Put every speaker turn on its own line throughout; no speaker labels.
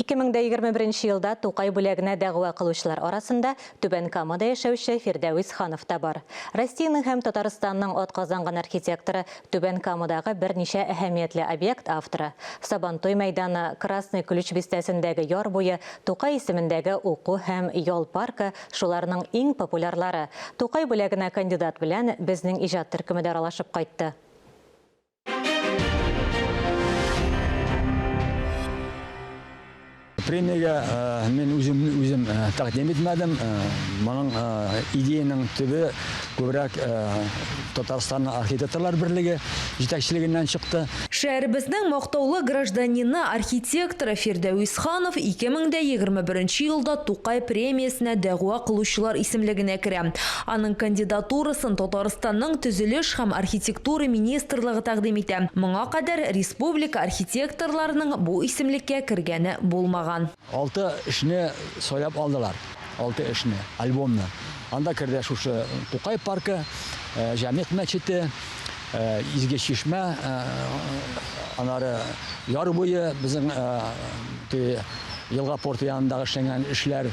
2021 елда Тукай бүләгенә дәгъва кылучылар арасында Түбән Камада яшәүче Фирдәвис Ханов та бар. Россиянең һәм Татарстанның атказанган архитекторы, Түбән Камадагы берничә әһәмиятле объект авторы, Сабантуй мәйданы, Красный Ключ бистәсендәге яр буе, Тукай исемендәге уку һәм ял паркы, шуларның иң популярлары. Тукай бүләгенә кандидат белән безнең иҗат төркеме дә аралашып кайтты.
Премиягә мин үзем үзем тәкъдим итмәдем. Моның идеянең төбе күбрәк Татарстанның архитекторлар берлеге җитәкчелегеннән чыкты.
Шәһәребезнең мактаулы гражданины, архитекторы Фирдәвис Ханов 2021 елда Тукай премиясенә дәгъва кылучылар исемлегенә керә. Аның кандидатурасын Татарстанның Төзелеш һәм архитектура министрлыгы тәкъдим итә. Моңа кадәр республика архитекторларының бу исемлеккә кергәне булмаган.
Алты эшне сайлап алдылар, алты эшне, альбомны. Анда керде шушы Тукай паркы, Җәмигъ мәчете, Изге чишмә, аннары яр буе, безнең теге елга порты янындагы эшләнгән эшләр,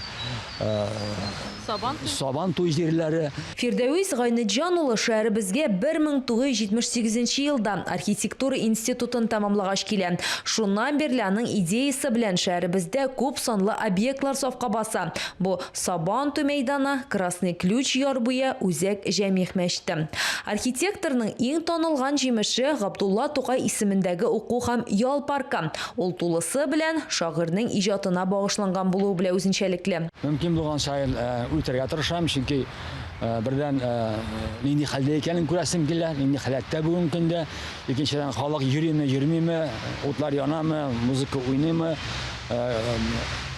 Сабан туй җирләре.
Фирдәвис Гайнетҗан улы шәһәребезгә 1978 елда архитектура институтын тәмамлагач килә. Шуннан бирле аның идеясе белән шәһәребездә күп санлы объектлар сафка баса. Бу Сабан туй мәйданы, Красный Ключ яр буе, Үзәк Җәмигъ мәчете. Архитекторның иң танылган җимеше, Габдулла Тукай исемендәге уку һәм ял паркы. Ул тулысы белән шагыйрьнең иҗатына багышланган булуы белән үзенчәлекле.
Мөмкин булган саен үтәргә тырышам, чөнки, бердән, нинди хәлдә икәнен күрәсем килә, нинди халәттә бүгенге көндә. Икенчедән, халык йөриме, йөрмиме, утлар янамы, музыка уйныймы.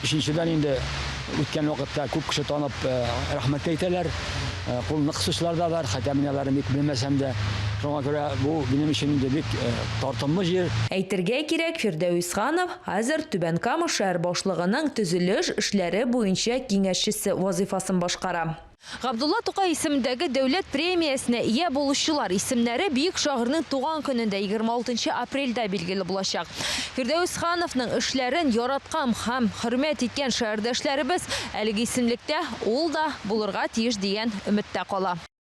Өченчедән инде, үткән вакытта күп кеше танып рәхмәт тә әйтәләр. Кулны кысучылар да бар, хәтта мин аларны бик белмәсәм дә. Шуңа күрә бу минем өчен инде бик тартымлы җир.
Әйтергә кирәк, Фирдәвис Ханов хәзер Түбән Кама шәһәр башлыгының төзелеш эшләре буенча киңәшчесе вазыйфасын башкара. Габдулла Тукай исемендәге дәүләт премиясенә ия булучылар исемнәре бөек шагыйрьнең туган көнендә, 26 нчы апрельдә билгеле булачак. Фирдәвес Хановның эшләрен яраткан һәм хөрмәт иткән шәһәрдәшләребез әлеге исемлектә ул да булырга тиеш дигән өметтә кала.